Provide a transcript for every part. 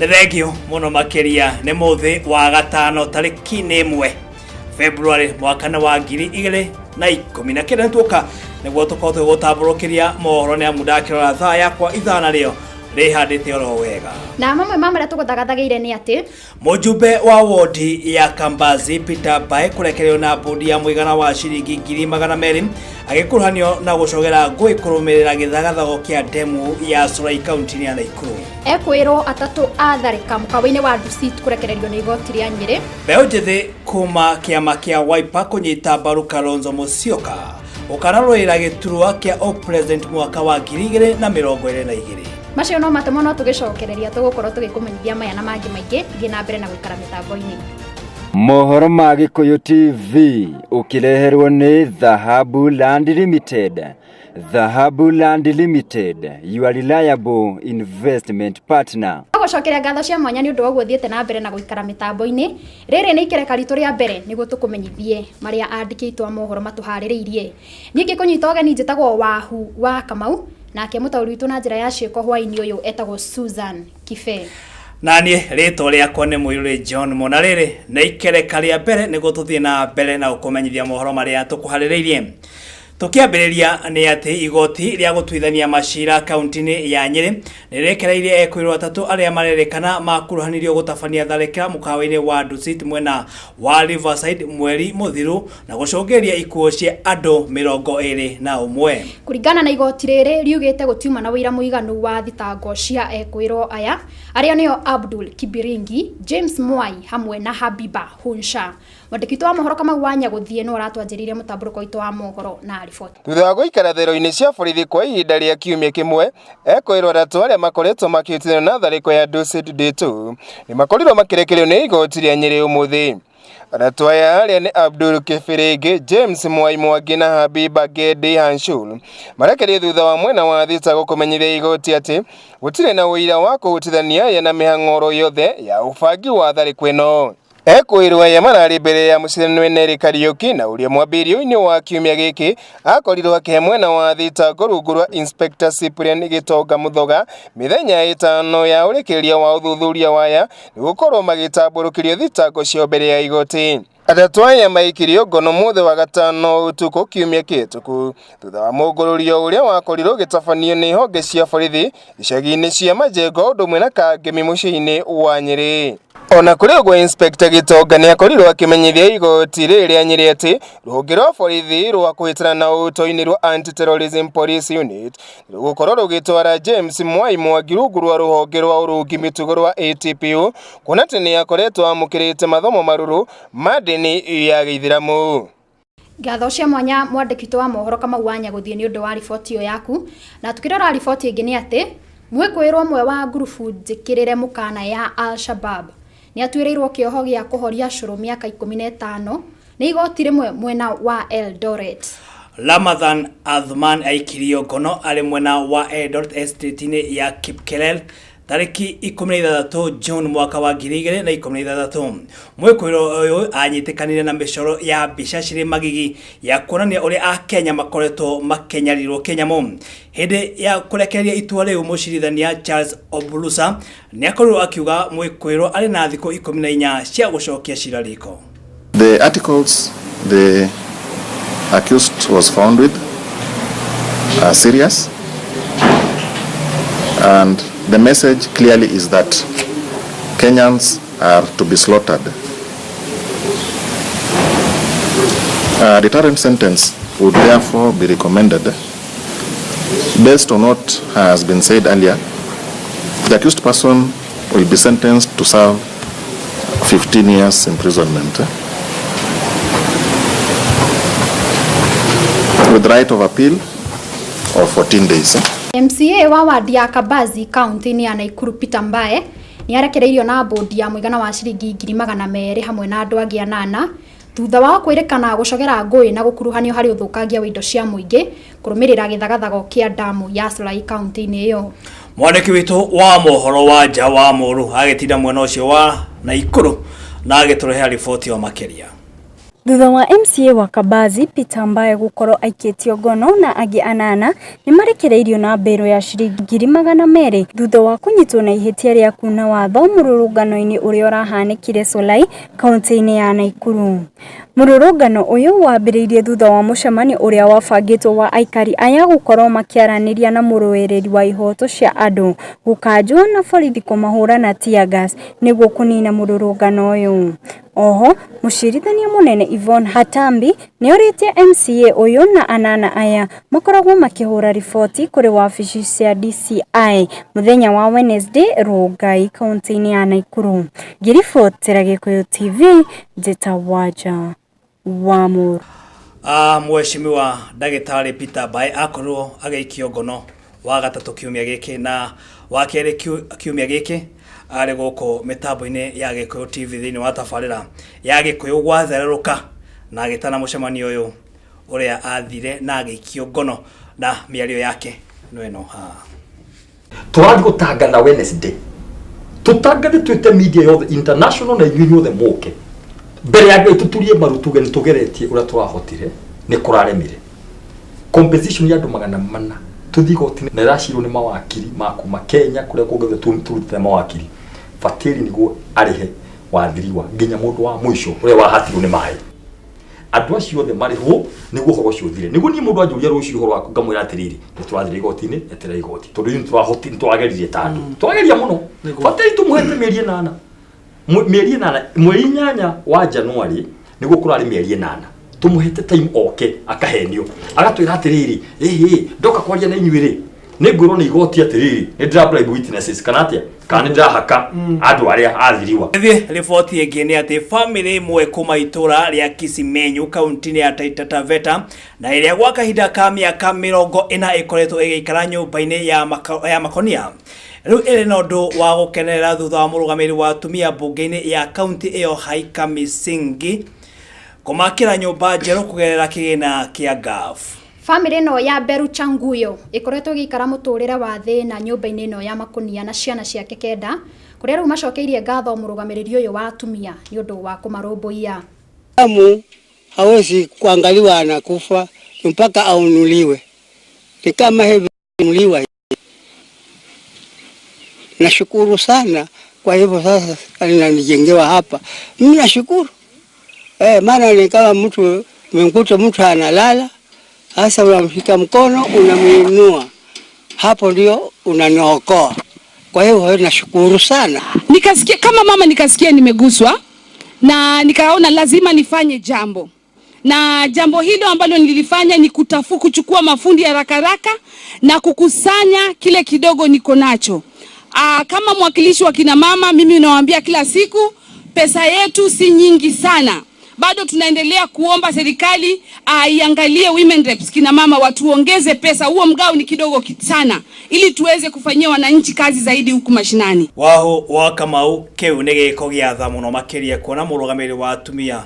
Nĩ thengio mũno makĩria. Nĩ mũthĩ wa gatano, tarĩki nĩ 1 February, mwaka nĩ wa 2019. Nĩtuoka nĩguo tũkorwo tũgĩgũtambũrũkĩria mohoro, nĩ amu ndakĩrora thaa yakwa ithaa narĩo rĩhandĩte oro wega. Na mamwe ma marĩa tũgũthagathageire nĩ atĩ Mũjumbe wa wodi ya Kambazi Peter Mbae kũrekererio na mbũndi ya mũigana wa ciringi 200,000 agĩkuruhanio na gũcogera ngũĩ kũrũmĩrĩra gĩthagathago kĩa ndemu ya Solai kaunti-inĩ ya Naikuru. Ekwĩrwo atatũ a tharĩka mũkawa-inĩ wa Dusit kũrekererio nĩ igoti rĩa Nyĩrĩ. Mbeũ njĩthĩ kuma kĩama kĩa Wiper kũnyita mbaru Kalonzo Musyoka ũkanarũĩra gĩturwa kĩa ũpresident mwaka wa 2022. Macio no matũmo, no tũgĩcokereria tũgũkorwo tũgĩkũmenyithia maya na mangĩ maingĩ. Thiĩ na mbere na gũikara mĩtambo-inĩ. Mohoro ma Gĩkũyũ TV ũkĩreherwo nĩ Dhahabu Land Limited. Dhahabu Land Limited, your reliable investment partner. Gũcokeria ngatho cia mwanya nĩ ũndũ wa ũguo thiĩte na mbere na gũikara mĩtambo-inĩ. Rĩrĩ nĩ ikereka ritũ rĩa mbere nĩguo tũkũmenyithie marĩa andĩki aitũ a mohoro matũharĩrĩirie. Niĩ ngĩkũnyita ũgeni njĩtagwo Wahu wa Kamau, nake mũtaũri witũ na njĩra ya ciĩko hwaĩ-inĩ ũyũ etagwo Susan Kibe. Na niĩ rĩtwa rĩakwa nĩ Mũirũrĩ John Mona. Rĩrĩ nĩ ikereka rĩa mbere nĩguo tũthiĩ na mbere na gũkũmenyithia mohoro marĩa tũkũharĩrĩirie. Tũkĩambĩrĩria nĩ atĩ igoti rĩa gũtuithania macira kaunti-inĩ ya Nyĩrĩ nĩ rĩrekereirie ekwĩrwo atatũ arĩa marerĩkana makuruhanirio gũtabania tharĩkĩra mũkawa-inĩ wa Dusit mwena wa Riverside mweri mũthiru na gũcũngĩrĩria ikuũ cia andũ 21. Kũringana na igoti rĩrĩ, riugĩte gũtiuma na ũira mũiganu wa thitango cia ekwĩrwo aya, arĩa nĩo Abdul Kibiringi, James Mwai hamwe na Habiba Hunsha. Mwandĩki witũ wa mohoro Kamau wa Nyagũthiĩ no aratwanjĩrĩire mũtambũrũko witũ wa mohoro na riboti. Thutha wa gũikara thero-inĩ cia borithi kwa ihinda rĩa kiumia kĩmwe, ekwĩrwo atatũ arĩa makoretwo makĩhutithania na tharĩko ya Dusit D2 nĩ makorirwo makĩrekererio nĩ igoti rĩa Nyĩrĩ ũmũthĩ. Atatũ aya, arĩa nĩ Abdul Kĩbĩrĩngĩ, James Mwai Mwangi na Habiba Gedi Hanshul, marekereirio thutha wa mwena wa thitango kũmenyithia igoti atĩ gũtirĩ na ũira wa kũhutithania aya na mĩhang'o yothe ya ũbangi wa tharĩko ĩno. Ekwĩrwo aya mararĩ mbere ya mũcirithanio Neri Kariuki, na ũrĩa mwambĩrĩrio-inĩ wa kiumia gĩkĩ akorirwo akĩhe mwena wa thitango rungu rwa Inspector Cyprian Gĩtonga Mũthoga mĩthenya 5 ya ũrĩkĩrĩria wa ũthuthuria waya nĩ gũkorwo magĩtambũrũkĩrio thitango ciao mbere ya igoti. Atatũ aya maikirio ngono mũthĩ wa gatano ũtukũ kiumia kĩhĩtũku thutha wa mũngũrũrio ũrĩa wakorirwo ũgĩtabanio nĩ honge cia borithi icagi-inĩ cia Majengo ũndũ ũmwe na Kangemi mũciĩ-inĩ wa Nyĩrĩ. Ona kũrĩ ũguo, Inspector Gĩtonga nĩ akorirwo akĩmenyithia igoti rĩrĩ rĩa Nyĩrĩ atĩ rũhonge rwa borithi rwa kũhĩtana na ũtoi rwa Anti-Terrorism Police Unit rũgũkorwo rũgĩtwara James Mwai Mwangi rungu rwa rũhonge rwa ũrũngi mĩtugo rwa ATPU, kuona atĩ nĩ akoretwo amũkĩrĩte mathomo marũrũ ma ndini ya gĩithĩramu. Ngatho cia mwanya mwandĩki witũ wa mohoro Kamau wa Nyagũthiĩ nĩ ũndũ wa riboti ĩyo yaku. Na tukĩrora riboti ĩngĩ nĩ atĩ mwĩkũĩrwo ũmwe wa ngurubu njĩkĩrĩre mũkana ya Al-Shabab nĩ atuĩrĩirwo kĩoho gĩa kũhoria cũrũ mĩaka 15 nĩ igoti rĩmwe mwena wa Eldoret. Ramadhan Athman aikirio ngono arĩ mwena wa Eldoret estate-inĩ ya Kipkelel tarĩki 16 June mwaka wa 2016. Mwĩkũĩrwo ũyũ anyitĩkanire na mĩcoro ya mbica cirĩ magigi ya kuonania ũrĩa Akenya makoretwo makĩnyarirwo kĩnyamũ. Hĩndĩ ya kũrekereria itua rĩu, mũcirithania Charles Obulusa nĩ akorirwo akiuga mwĩkũĩrwo arĩ na thikũ 14 cia gũcokia cira riko. The articles the accused was found with are serious, and the message clearly is that Kenyans are to be slaughtered. A deterrent sentence would therefore be recommended based on what has been said earlier. The accused person will be sentenced to serve 15 years imprisonment with right of appeal of 14 days. MCA wa wadi ya Kabazi kaunti-inĩ ya Naikuru Peter Mbae nĩ arekereirio na mbũndi ya mũigana wa ciringi 200,000 hamwe na andũ angĩ anana thutha wa kwĩrĩkana gũcogera ngũĩ na gũkuruhanio harĩ ũthũkangia wa indo cia mũingĩ kũrũmĩrĩra gĩthagathago kĩa damu ya Solai kaunti-inĩ ĩyo. Mwandĩki witũ wa mohoro wa nja wa mũru agĩtinda mwena ũcio wa Naikuru na agĩtũrehera riboti o makĩria. Thutha wa MCA wa Kabazi Peter Mbae gukorwo aikĩtio ngono na angĩ anana nĩmarekereirio na mbĩrũ ya ciringi 200,000 thutha wa kũnyitwo na ihĩtia rĩa kuna watho mũrũrũngano-inĩ ũrĩa ũrahanĩkire Solai kaunti-inĩ ya Nakuru. Mũrũrũngano ũyũ wambĩrĩirie thutha wa mũcemanio ũrĩa wabangĩtwo wa aikari aya gũkorwo makĩaranĩria na mũrũĩrĩri wa ihoto cia andũ gũkanjwo na borithi kũmahũra na tear gas nĩguo kũnina mũrũrũngano ũyũ. Oho, mũcirithania mũnene Yvonne Hatambi nĩorĩtie MCA ũyũ na anana aya makoragwo makĩhũra riboti kũrĩ wabici cia DCI mũthenya wa Wednesday Rongai kaunti-inĩ ya Nakuru. Ngĩribotera Gĩkũyũ TV, Njĩta Wanja wa Mũrũ. Mheshimiwa ndagĩtarĩ Peter Mbae akorirwo agĩikio ngono wa gatatũ kiumia gĩkĩ na wa kerĩ kiumia gĩkĩ arĩ gũkũ mĩtambo-inĩ ya Gĩkũyũ TV thĩinĩ wa tabarĩra ya Gĩkũyũ gwathererũka na agĩtana mũcemanio ũyũ ũrĩa athire na agĩikio ngono na mĩario yake no ĩno haha. Tũrathiĩ gũtangatha Wednesday, tũtangathe twĩte media yothe international na inyuĩ inyuothe mũke mbere ya Ngai tũturie maru tuge nĩ tũgeretie ũrĩa tũrahotire nĩ kũraremire. Compensation ya andũ 400 tũthiĩ igoti na ĩracirwo nĩ mawakiri ma kuma Kenya kũrĩa kũngĩ tũrutĩte mawakiri Batĩri nĩguo arĩhe wathiriwa nginya mũndũ wa mũico ũrĩa wahatirwo nĩ maĩ. Andũ acio othe marĩhwo nĩguo ũhoro ũcio ũthire, nĩguo niĩ mũndũ anjũria rũciũ ũhoro waku ngamwĩra atĩrĩrĩ nĩ tũrathire igoti-inĩ, eterera igoti tondũ ithuĩ nĩ tũrageririe ta andũ tũrageria mũno. Batĩri tũmũhete mĩeri 8, mĩeri 8, mweri 8 wa January nĩguo kũrarĩ mĩeri 8 tũmũhete time oke akahenio agatwĩra atĩrĩrĩ ĩhĩ ndoka kwaria na inyuĩ rĩ nĩ ngwĩrwo nĩ igoti atĩrĩrĩ nĩ ndĩra bribe witnesses kana atĩa kana nĩ ndĩrahaka andũ arĩa athiriwa. Thiĩ riboti ĩngĩ nĩ atĩ bamĩrĩ ĩmwe kuma itũra rĩa Kisimenyu kaunti-inĩ ya Taita Taveta na ĩrĩa gwa kahinda ka mĩaka 40 ĩkoretwo ĩgĩikara nyũmba-inĩ ya makonia rĩu ĩrĩ na ũndũ wa gũkenerera thutha wa mũrũgamĩrĩri wa atumia mbunge-inĩ ya kaunti ĩyo Haika Misingi kũmakĩra nyũmba njerũ kũgerera kĩgĩna kĩa GAF. Bamĩrĩ ĩno ya Beru Changuyo ĩkoretwo ĩgĩikara mũtũrĩre wa thĩna nyũmba-inĩ ĩno ya makonia na ciana ciake 9 kũrĩa rĩu macokeirie ngatho mũrũgamĩrĩri ũyũ wa atumia nĩ ũndũ wa kũmarũmbũiya. Amu hawezi kuangaliwa anakufa mpaka aunuliwe, ni kama hivi nuliwa. Nashukuru sana kwa hivyo sasa alinijengewa hapa, mimi nashukuru maana ni kama mtu umemkuta mtu analala, sasa unamshika mkono unamuinua, hapo ndio unaniokoa. Kwa hiyo nashukuru sana. Nikasikia kama mama, nikasikia nimeguswa na nikaona lazima nifanye jambo. Na jambo hilo ambalo nilifanya ni kuchukua mafundi haraka haraka na kukusanya kile kidogo niko nacho. Kama mwakilishi wa kina mama, mimi nawaambia kila siku pesa yetu si nyingi sana. Bado tunaendelea kuomba serikali iangalie women reps, kina mama watuongeze pesa. Huo mgao ni kidogo sana ili tuweze kufanyia wananchi kazi zaidi huku mashinani. Waho wa Kamau kĩu nĩ gĩko gĩa tha mũno makĩria kuona mũrũgamĩrĩri wa atumia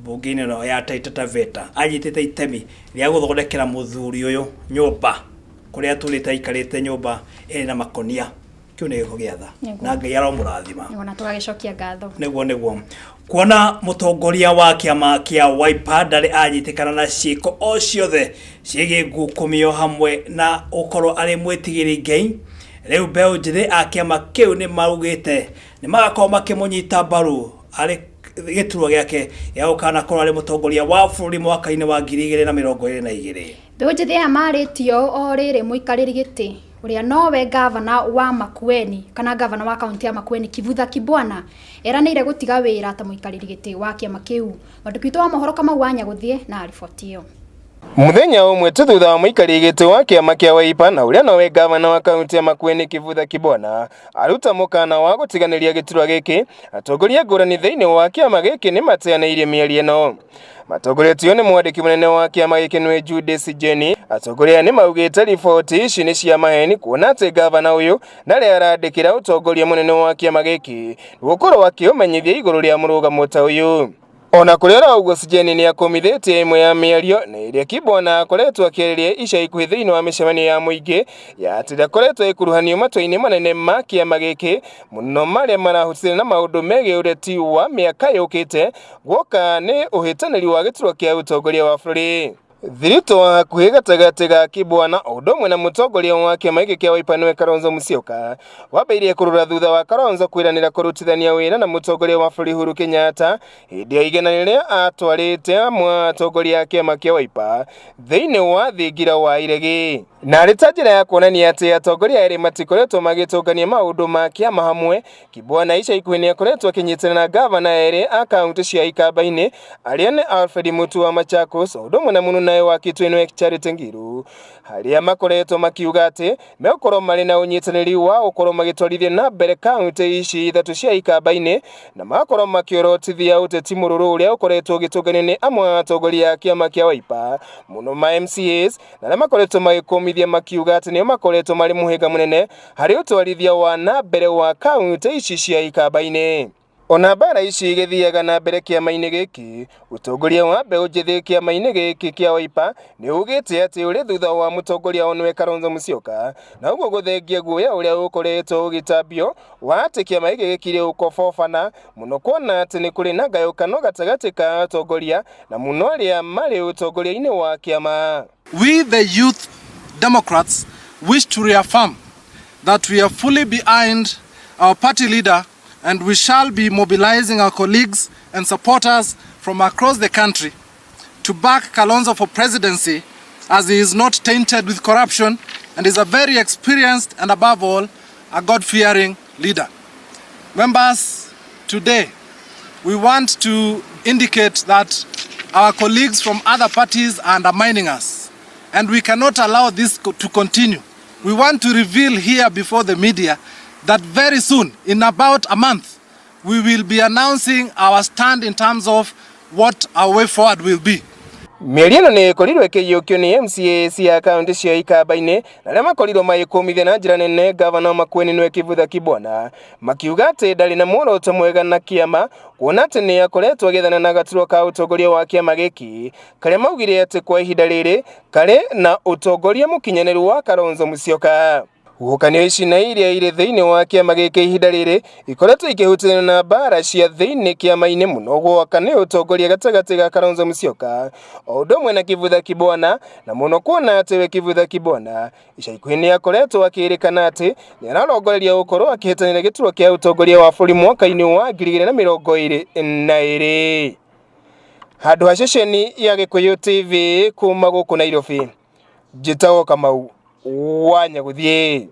mbunge-inĩ ĩno ya Taita Taveta anyitĩte itemi rĩa gũthondekera mũthuri ũyũ nyũmba kũrĩa atũrĩte aikarĩte nyũmba ĩrĩ na makonia. Kĩu nĩ gĩko gĩa tha na Ngai aromũrathima. Nĩguo tũgagĩcokia ngatho. Nĩguo kuona mũtongoria wa kĩama kĩa Wiper ndarĩ anyitĩkana na ciĩko o ciothe ciĩgiĩ ngukumio hamwe na gũkorwo arĩ mwĩtigĩri Ngai. Rĩu mbeũ njĩthĩ a kĩama kĩu nĩ maugĩte nĩ magakorwo makĩmũnyita mbaru arĩ gĩturwa gĩake gĩa gũkanakorwo arĩ mũtongoria wa bũrũri mwaka-inĩ wa 2022. Mbeũ njĩthĩ aya marĩtio o rĩrĩ mũikarĩri gĩtĩ ũrĩa nowe gavana wa Makueni kana gavana wa kaunti ya Makueni Kivutha Kibwana eranĩire gũtiga wĩra ta mũikarĩri gĩtĩ wa kĩama kĩu. Mwandĩki witũ wa mohoro Kamau wa Nyagũthiĩ na riboti ĩyo. Muthenya ũmwe tu thutha wa mũikarĩri gĩtĩ wa kĩama kĩa Wiper na ũrĩa nowe gavana wa kaunti ya Makueni Kivutha Kibwana aruta mũkana wa gũtiganĩria gĩturwa gĩkĩ, atongoria ngũrani thĩinĩ wa kĩama gĩkĩ nĩ mateanĩirie mĩario ĩno. Matongoretio nĩ mwandĩki mũnene wa kĩama gĩkĩ nĩwe Judas Jeni. Atongoria nĩ maugĩte riboti ici nĩ cia maheni kuona atĩ gavana ũyũ ndarĩ arandĩkĩra ũtongoria mũnene wa kĩama gĩkĩ gũkorwo akĩũmenyithia igũrũ rĩa mũrũgamo ta ũyũ. Ona kũrĩ oro ũguo, Sijeni nĩ akũmithĩtie ĩmwe ya mĩario na ĩrĩa Kibwana akoretwo akĩarĩria ica ikuhĩ thĩinĩ wa mĩcemanio ya mũingĩ ya atĩ ndakoretwo agĩkuruhanio matua-inĩ manene ma kĩama gĩkĩ, mũno marĩa marahutania na maũndũ megiĩ ũreti wa mĩaka yũkĩte guoka nĩ ũhĩtanĩri wa gĩturwa kĩa ũtongoria wa bũrũri. Thiritũ wa hakuhĩ gatagatĩ ga Kibwana o ũndũ ũmwe na mũtongoria wa kĩama gĩkĩ kĩa Wiper nĩwe Kalonzo Musyoka wambĩrĩirie kũrũra thutha wa Kalonzo kwĩranĩra kũrutithania wĩra na mũtongoria wa bũrũri Uhuru Kenyatta hĩndĩ ya igenanio rĩrĩa atwarĩte amwe a atongoria a kĩama kĩa Wiper thĩinĩ wa thingira wa iregi. Na arĩ ta njĩra ya kuonania atĩ atongoria erĩ matikoretwo magĩtũngania maũndũ ma kĩama hamwe, Kibwana ica ikuhĩ nĩ akoretwo akĩnyitana na ngavana erĩ a kaunti cia Ikamba-inĩ arĩa nĩ Alfred Mutua wa Machakos o ũndũ ũmwe na mũnunawe wa Kitui nĩwe Charity Ngilu, harĩa makoretwo makiuga atĩ megũkorwo marĩ na ũnyitanĩri wa gũkorwo magĩtwarithia na mbere kaunti ici ithatũ cia Ikamba-inĩ na magakorwo makĩorotithia ũteti mũrũrũ ũrĩa ũkoretwo ũgĩtũnganio nĩ amwe a atongoria a kĩama kĩa Wiper, mũno ma MCAs, na arĩa makoretwo magĩkũmithia makiuga atĩ nĩo makoretwo marĩ mũhĩnga mũnene harĩ ũtwarithia wa na mbere wa kaunti ici cia Ikamba-inĩ. Ona mbara ici igĩthiaga na mbere kĩama-inĩ gĩkĩ, ũtongoria wa mbeũ njĩthĩ kĩama-inĩ gĩkĩ kĩa Wiper nĩ ugĩte atĩ ũrĩ thutha wa mũtongoria wao nĩwe Kalonzo Musyoka, na ũguo gũthengia guoya ũrĩa ũkoretwo ũgĩtambio wa atĩ kĩama gĩkĩ gĩkire gũkobobana mũno, kuona atĩ nĩ kũrĩ na ngayũkano gatagatĩ ka atongoria na mũno arĩa marĩ ũtongoria-inĩ wa kĩama. We the Youth Democrats wish to reaffirm that we are fully behind our party leader and we shall be mobilizing our colleagues and supporters from across the country to back Kalonzo for presidency, as he is not tainted with corruption and is a very experienced and, above all, a God-fearing leader. Members, today we want to indicate that our colleagues from other parties are undermining us and we cannot allow this to continue. We want to reveal here before the media that very soon, in about a month, we will be announcing our stand in terms of what our way forward will be. Mĩario ĩno nĩ ĩkorirwo ĩkĩiyũkio nĩ MCA cia kaunti cia Ikamba-inĩ na arĩa makorirwo magĩkũmithia na njĩra nene gavana wa Makueni nĩwe Kivutha Kibwana, makiuga atĩ ndarĩ na muoroto mwega na kĩama, kuona atĩ nĩ akoretwo agĩethana na gaturwa ka ũtongoria wa kĩama gĩkĩ, karĩa maugire atĩ kwa ihinda rĩrĩ karĩ na ũtongoria mũkinyanĩru wa Kalonzo Musyoka. Huhũkanio ici na iria irĩ thĩinĩ wa kĩama gĩkĩ ihinda rĩrĩ ikoretwo ikĩhutania na mbara cia thĩinĩ kĩama-inĩ, mũno gwaka nĩ ũtongoria gatagatĩ ga Kalonzo Musyoka o ũndũ ũmwe na Kivutha Kibwana, na mũno kuona atĩ we Kivutha Kibwana ica ikuhĩ nĩ akoretwo akĩrĩkana atĩ nĩ ararongoreria gũkorwo akĩhĩtanĩra gĩturwa kĩa ũtongoria wa bũrũri mwaka-inĩ wa 2022. Handũ ha ceceni ya Gĩkũyũ TV kuma gũkũ Nairobi, njĩtagwo Kamau wa Nyagũthiĩ.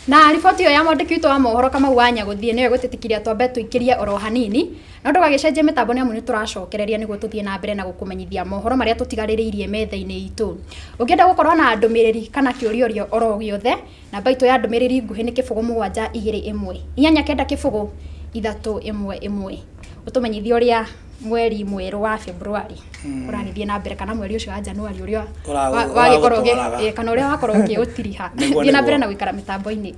Na riboti ĩyo ya mwandĩki witũ wa mohoro Kamau wa Nyagũthiĩ nĩyo ĩgũtĩtĩkiria twambe tũikĩrie oro hanini, no ndũgagĩcenjie mĩtambo nĩ amu nĩ tũracokereria nĩguo tũthiĩ na mbere na gũkũmenyithia mohoro marĩa tũtigarĩrĩirie metha-inĩ itũ. Ũngĩenda gũkorwo na ndũmĩrĩri kana kĩũria oro gĩothe, namba itũ ya ndũmĩrĩri nguhĩ nĩ 0721 890 311. Ũtũmenyithie ũrĩa mweri mwerũ wa February ũragĩthiĩ na mbere, kana mweri ũcio wa January ũrĩa wagĩkorwo ũragũtwaraga. Kana ũrĩa wakorwo ũkĩũtiriha. Nĩguo, Thiĩ na mbere nĩguo. na gũikara mĩtambo-inĩ.